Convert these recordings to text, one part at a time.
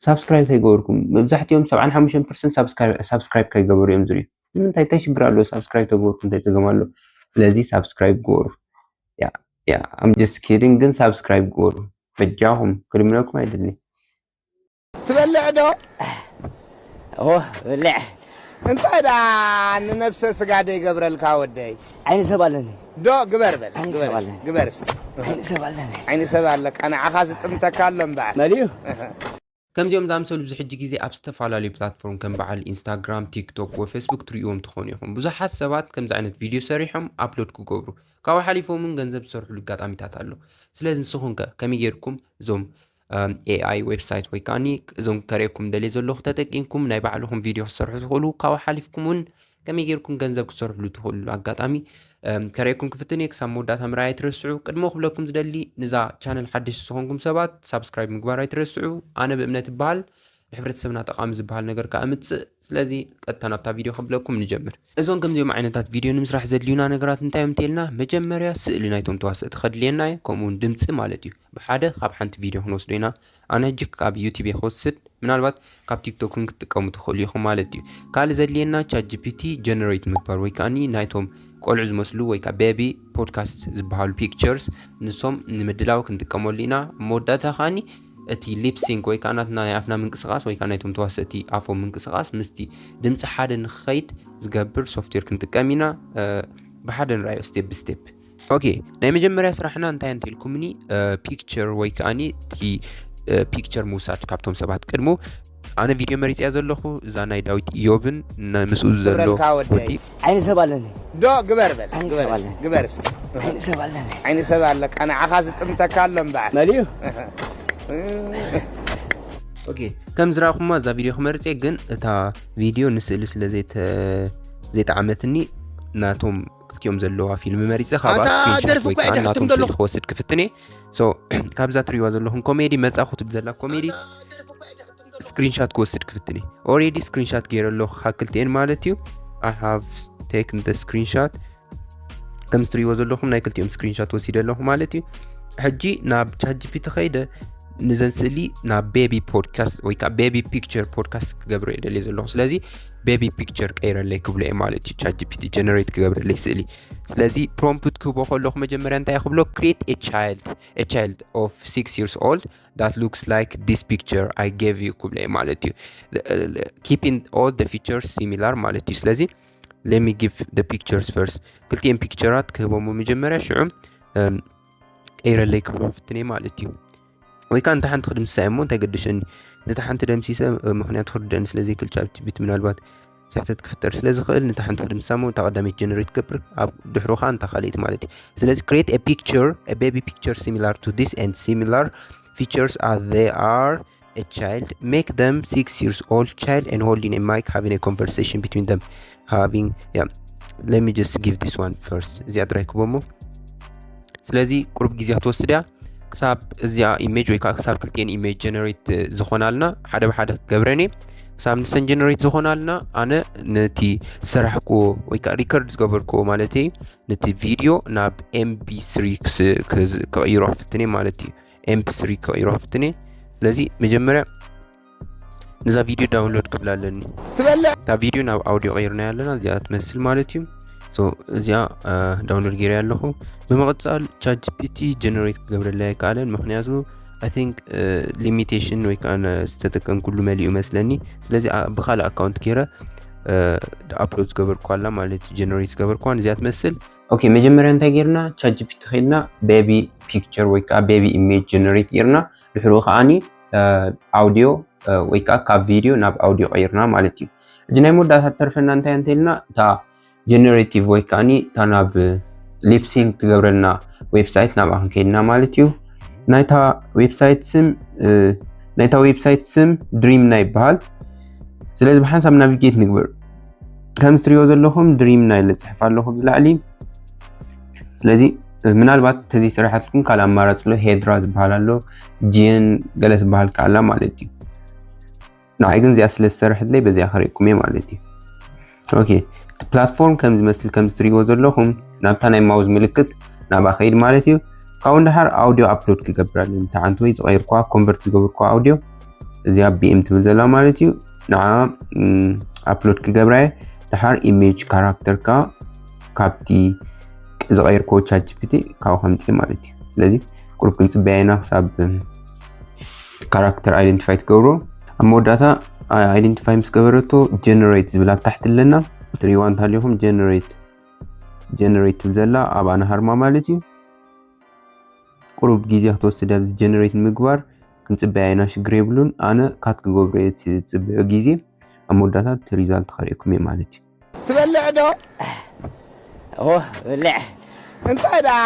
ሳብስክራይብ ከይገበርኩም፣ መብዛሕትኦም ሰብዓን ሓሙሽተን ፐርሰንት ሳብስክራይብ ከይገበሩ እዮም ዝሪኡ። ንምንታይ? እንታይ ሽግር ኣለዎ? ሳብስክራይብ ተገበርኩም እንታይ ፀገም ኣሎ? ስለዚ ሳብስክራይብ ገበሩ። ያ ያ I'm just kidding፣ ግን ሳብስክራይብ ገበሩ በጃኹም። ክልምነኩም ኣይደልን። ትበልዕ ዶ? ኦ ብልዕ እንታይ ደኣ ንነብሰ ስጋ ደይገብረልካ ወደይ? ዓይኒ ሰብ ኣለኒ ዶ ግበር በል ዓይኒ ግበር ሰብ እስኪ፣ ኣለኒ። ግበር እስኪ። ዓይኒ ሰብ ኣለኒ ዓይኒ ሰብ ኣለካ ንዓኻ ዝጥምተካ ኣሎ እምበኣር። መሊኡ ከምዚኦም ዝኣምሰሉ ብዙ ሕጂ ግዜ ኣብ ዝተፈላለዩ ፕላትፎርም ከም በዓል ኢንስታግራም፣ ቲክቶክ ወይ ፌስቡክ ትርእይዎም ትኾኑ ኢኹም። ብዙሓት ሰባት ከምዚ ዓይነት ቪድዮ ሰሪሖም ኣፕሎድ ክገብሩ ካብኡ ሓሊፎም እውን ገንዘብ ዝሰርሕሉ ኣጋጣሚታት ኣሎ። ስለዚ ንስኹም ከ ከመይ ጌርኩም እዞም ኤኣይ ዌብሳይት ወይ ከዓኒ እዞም ከርእየኩም ደልየ ዘለኹ ተጠቂምኩም ናይ ባዕልኹም ቪድዮ ክሰርሑ ትኽእሉ። ካብኡ ሓሊፍኩም እውን ከመይ ጌርኩም ገንዘብ ክሰርሕሉ ትኽእሉ ኣጋጣሚ ከርእየኩም ክፍትን እየ። ክሳብ መወዳእታ ምርኣይ ኣይትረስዑ። ቅድሞ ክብለኩም ዝደሊ ንዛ ቻነል ሓደሽቲ ዝኾንኩም ሰባት ሳብስክራይብ ምግባር ኣይትረስዑ። ኣነ ብእምነት ይበሃል ንሕብረተሰብና ጠቓሚ ዝበሃል ነገር ከኣ እምጽእ። ስለዚ ቀጥታ ናብታ ቪድዮ ከብለኩም ንጀምር። እዞም ከምዚኦም ዓይነታት ቪድዮ ንምስራሕ ዘድልዩና ነገራት እንታይ እዮም እንተልና መጀመርያ ስእሊ ናይቶም ተዋሰእቲ ከድልየና እዩ፣ ከምኡ እውን ድምፂ ማለት እዩ። ብሓደ ካብ ሓንቲ ቪድዮ ክንወስዶ ኢና። ኣነ ሕጂ ካብ ዩቲብ እየ ክወስድ፣ ምናልባት ካብ ቲክቶክ እውን ክትጥቀሙ ትኽእሉ ኢኹም ማለት እዩ። ካልእ ዘድልየና ቻት ጂፒቲ ጀነሬት ምግባር ወይ ከዓኒ ናይቶም ቆልዑ ዝመስሉ ወይ ከዓ ቤቢ ፖድካስት ዝበሃሉ ፒክቸርስ ንሶም ንምድላው ክንጥቀመሉ ኢና። መወዳእታ ከዓኒ እቲ ሊፕሲንክ ወይ ከዓ ናትና ናይ ኣፍና ምንቅስቃስ ወይ ከዓ ናይቶም ተዋሰእቲ ኣፎም ምንቅስቃስ ምስቲ ድምፂ ሓደ ንክኸይድ ዝገብር ሶፍትዌር ክንጥቀም ኢና። ብሓደ ንርኣዮ ስቴፕ ብስቴፕ። ኦኬ፣ ናይ መጀመርያ ስራሕና እንታይ እንተልኩምኒ ፒክቸር ወይ ከዓኒ እቲ ፒክቸር ምውሳድ ካብቶም ሰባት ቅድሙ ኣነ ቪድዮ መሪፅያ ዘለኹ እዛ ናይ ዳዊት ኢዮብን ምስኡ ዘሎ ክብረልካ ወደይ። ዓይኒ ሰብ ኣለኒ ዶ ግበር በል ዓይኒ ግበር ሰብ እስኪ፣ ኣለኒ። ግበር እስኪ። ዓይኒ ሰብ ኣለኒ ዓይኒ ሰብ ኣለካ ንዓኻ ዝጥምተካ ኣሎ እምበኣር። መሊኡ ኦኬ፣ ከም ዝረኣኹማ እዛ ቪድዮ ክመርፅ እየ፣ ግን እታ ቪድዮ ንስእሊ ስለ ዘይተ- ዘይጠዓመትኒ ናቶም ክልቲኦም ዘለዋ ፊልም መሪፀ ካብኣ ኣታ ስክሪንሾት ደርፊ ወይ እኮ ከዓ ኣይደሕትም ናቶም ዘለኹ። ስእሊ ክወስድ ክፍትን እየ። So ካብዛ ትሪእዋ ዘለኹም ኮሜዲ መፃ ክትብል ዘላ ኮሜዲ ስክሪንሻት ክወስድ ክፍትን እየ። ኦሬዲ ስክሪንሻት ገይረ ኣለኹ ካብ ክልቲኤን ማለት እዩ። I have taken the screenshot። ከም ትሪእዎ ዘለኹም ናይ ክልቲኦም ስክሪንሻት ወሲደ ኣለኹ ማለት እዩ። ሕጂ ናብ ቻት ጂፒቲ ከይደ ንዘን ስእሊ ናብ ቤቢ ፖድካስት ወይ ከዓ ቤቢ ፒክቸር ፖድካስት ክገብሮ እየ ደልየ ዘለኹ። ስለዚ ቤቢ ፒክቸር ቀይረለይ ክብሎ እየ ማለት እዩ። ቻት ጂፒቲ ጀነሬት ክገብረለይ ስእሊ። ስለዚ ፕሮምፕት ክህቦ ከለኹ መጀመርያ እንታይ እየ ክብሎ? Create a child, a child of six years old that looks like this picture I gave you ክብሎ እየ ማለት እዩ። Keeping all the features similar ማለት እዩ። ስለዚ let me give the pictures first። ክልቲኤን ፒክቸራት ክህቦሞ መጀመርያ ሽዑ ቀይረለይ ክብሎ ክፍትን እየ ማለት እዩ። ወይ ከዓ እንተ ሓንቲ ክድምስሳ እየ እሞ እንታይ ገደሸኒ? ነታ ሓንቲ ደምሲሰ፣ ምኽንያቱ ክርደአኒ ስለ ዘይክእል ቻት ጂፒቲ ምናልባት ስሕተት ክፍጠር ስለ ዝኽእል ነታ ሓንቲ ክድምስሳ እሞ እታ ቀዳመይቲ ጀነሬት ክገብር ኣብ ድሕሩ ከዓ እንታ ካልኣይቲ ማለት እዩ። ስለዚ create a picture, a baby picture similar to this and similar features as they are a child, make them six years old child and holding a mic, having a conversation between them, having, yeah, let me just give this one first። እዚኣ ጥራይ ክቦሞ። ስለዚ ቁሩብ ግዜ ክትወስድ እያ ክሳብ እዚኣ ኢሜጅ ወይ ከዓ ክሳብ ክልቲኤን ኢሜጅ ጀነሬት ዝኾናልና ሓደ ብሓደ ክገብረን እየ። ክሳብ ንሰን ጀነሬት ዝኾናልና ኣነ ነቲ ዝሰራሕክዎ ወይ ከዓ ሪከርድ ዝገበርክዎ ማለት እዩ ነቲ ቪድዮ ናብ ኤምቢ ስሪ ክቕይሮ ክፍትን እየ ማለት እዩ። ኤምቢ ስሪ ክቕይሮ ክፍትን እየ። ስለዚ መጀመርያ ነዛ ቪድዮ ዳውንሎድ ክብላ ኣለኒ። ትበልዕ እታ ቪድዮ ናብ ኣውዲዮ ቀይርናያ ኣለና፣ እዚኣ ትመስል ማለት እዩ። So እዚኣ ዳውንሎድ ገይረ ኣለኹ። ብምቕፃል ቻት ጂፒቲ ጀነሬት ክገብረለይ ኣይከኣለን፣ ምክንያቱ I think ሊሚቴሽን ወይ ከዓ ዝተጠቀምኩሉ መሊኡ መስለኒ። ስለዚ ብካልእ ኣካውንት ገይረ ኣፕሎድ ዝገበርኩ ኣላ ማለት እዩ። ጀነሬት ዝገበርኩዋን እዚኣ ትመስል። ኦኬ፣ መጀመርያ እንታይ ጌርና? ቻት ጂፒቲ ከይድና ቤቢ ፒክቸር ወይ ከዓ ቤቢ ኢሜጅ ጀነሬት ጌርና፣ ድሕሩ ከዓኒ ኣውዲዮ ወይ ከዓ ካብ ቪድዮ ናብ ኣውዲዮ ቀይርና ማለት እዩ። ሕጂ ናይ መወዳእታ ተርፈና እንታይ እንተልና እታ ጀነሬቲቭ ወይ ከዓኒ እታ ናብ ሊፕሲንክ ትገብረልና ዌብሳይት ናብኣ ክንከይድና ማለት እዩ። ናይታ ዌብሳይት ስም ናይታ ዌብሳይት ስም ድሪምና ይበሃል። ስለዚ ብሓንሳብ ናቪጌት ንግበር። ከም ትሪኦ ዘለኹም ድሪምና ኢለ ፅሕፍ ኣለኹ ብዝላዕሊ። ስለዚ ምናልባት ተዚ ስራሓትኩም ካልእ ኣማራፂ ኣሎ። ሄድራ ዝበሃል ኣሎ፣ ጂን ገለ ዝበሃል ከኣላ ማለት እዩ። ንዓይ ግን እዚኣ ስለ ዝሰርሕለይ በዚኣ ከርእየኩም እየ ማለት እዩ። ኦኬ፣ እቲ ፕላትፎርም ከም ዝመስል ከም ትሪእዎ ዘለኹም ናብታ ናይ ማውዝ ምልክት ናብኣ ከይድ ማለት እዩ። ካብኡ ንደሓር ኣውዲዮ ኣፕሎድ ክገብር ኣለኒ። ተዓንተ ወይ ዝቐይርኳ ኮንቨርት ዝገብርኳ ኣውዲዮ እዚኣ ቢኤም ትብል ዘላ ማለት እዩ። ንዓ ኣፕሎድ ክገብራ እየ። ድሓር ኢሜጅ ካራክተርካ ካብቲ ዝቐየርክዎ ቻት ጂፒቲ ካብኡ ከምፅእ ማለት እዩ። ስለዚ ቁሩብ ክንፅበያ ኢና ክሳብ ካራክተር ኣይደንቲፋይ ትገብሮ። ኣብ መወዳእታ ኣይደንቲፋይ ምስ ገበረቶ ጀነሬት ዝብል ኣብ ታሕቲ ኣለና፣ ትሪእዋ እንተሃሊኹም ጀነሬት ጀነሬት ትብል ዘላ ኣብኣ ንሃርማ ማለት እዩ። ቁሩብ ግዜ ክትወስድ ኣብዚ ጀነሬት ንምግባር ክንፅበያ ኢና፣ ሽግር የብሉን። ኣነ ካት ክገብሮ እየ እቲ ዝፅበዮ ግዜ። ኣብ መወዳእታ እቲ ሪዛልት ከርእየኩም እየ ማለት እዩ። ትበልዕ ዶ? ኦ ብልዕ እንታይ ደኣ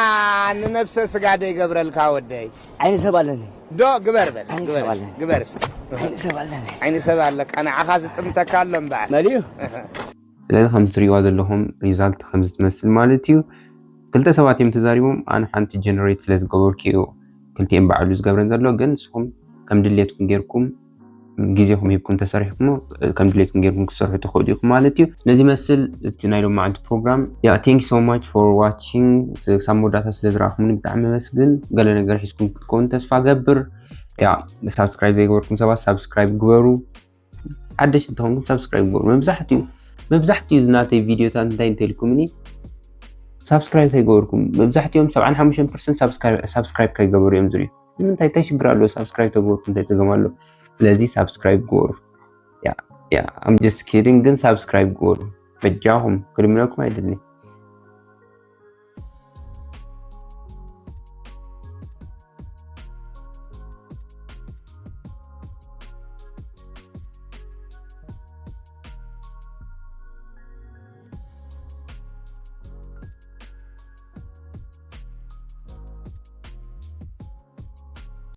ንነብሰ ስጋ ደይገብረልካ ወደይ? ዓይኒ ሰብ ኣለኒ ዶ ግበር በል ዓይኒ ግበር ሰብ እስኪ፣ ኣለኒ። ግበር እስኪ። ዓይኒ ሰብ ኣለኒ ዓይኒ ሰብ ኣለካ ንዓኻ ዝጥምተካ ኣሎ እምበኣር። መሊኡ ስለዚ ከምዚ ትሪእዋ ዘለኹም ሪዛልት ከምዚ ትመስል ማለት እዩ። ክልተ ሰባት እዮም ተዛሪቦም። ኣነ ሓንቲ ጀነሬት ስለ ዝገበርኩ እዩ ክልቲኤን ባዕሉ ዝገብረን ዘሎ። ግን ንስኹም ከም ድሌትኩም ጌርኩም ግዜኹም ሂብኩም ተሰሪሕኩሞ ከም ድሌትኩም ጌርኩም ክትሰርሑ ትኽእሉ ኢኹም ማለት እዩ። ነዚ መስል እቲ ናይ ሎማዓንቲ ፕሮግራም። Yeah, thank you so much for watching። ክሳብ መወዳእታ ስለ ዝረኣኹምኒ ብጣዕሚ የመስግን። ገለ ነገር ሒዝኩም ክትኮኑ ተስፋ ገብር። Yeah, ሳብስክራይብ ዘይገበርኩም ሰባት ሳብስክራይብ ግበሩ። ሓደሽ እንተኾንኩም ሳብስክራይብ ግበሩ። መብዛሕትኡ መብዛሕትኡ ዝናተይ ቪዲዮታት እንታይ እንተልኩምኒ ሳብስክራይብ ከይገበርኩም፣ መብዛሕትኦም ሰብዓን ሓሙሽተን ፐርሰንት ሳብስክራይብ ከይገበሩ እዮም ዝርእዩ። ንምንታይ? እንታይ ሽግር ኣለዎ? ሳብስክራይብ ተገበርኩም እንታይ ፀገም ኣሎ? ስለዚ ሳብስክራይብ ግበሩ። Yeah, yeah, I'm just kidding። ግን ሳብስክራይብ ግበሩ በጃኹም፣ ክልምነኩም ኣይደልን።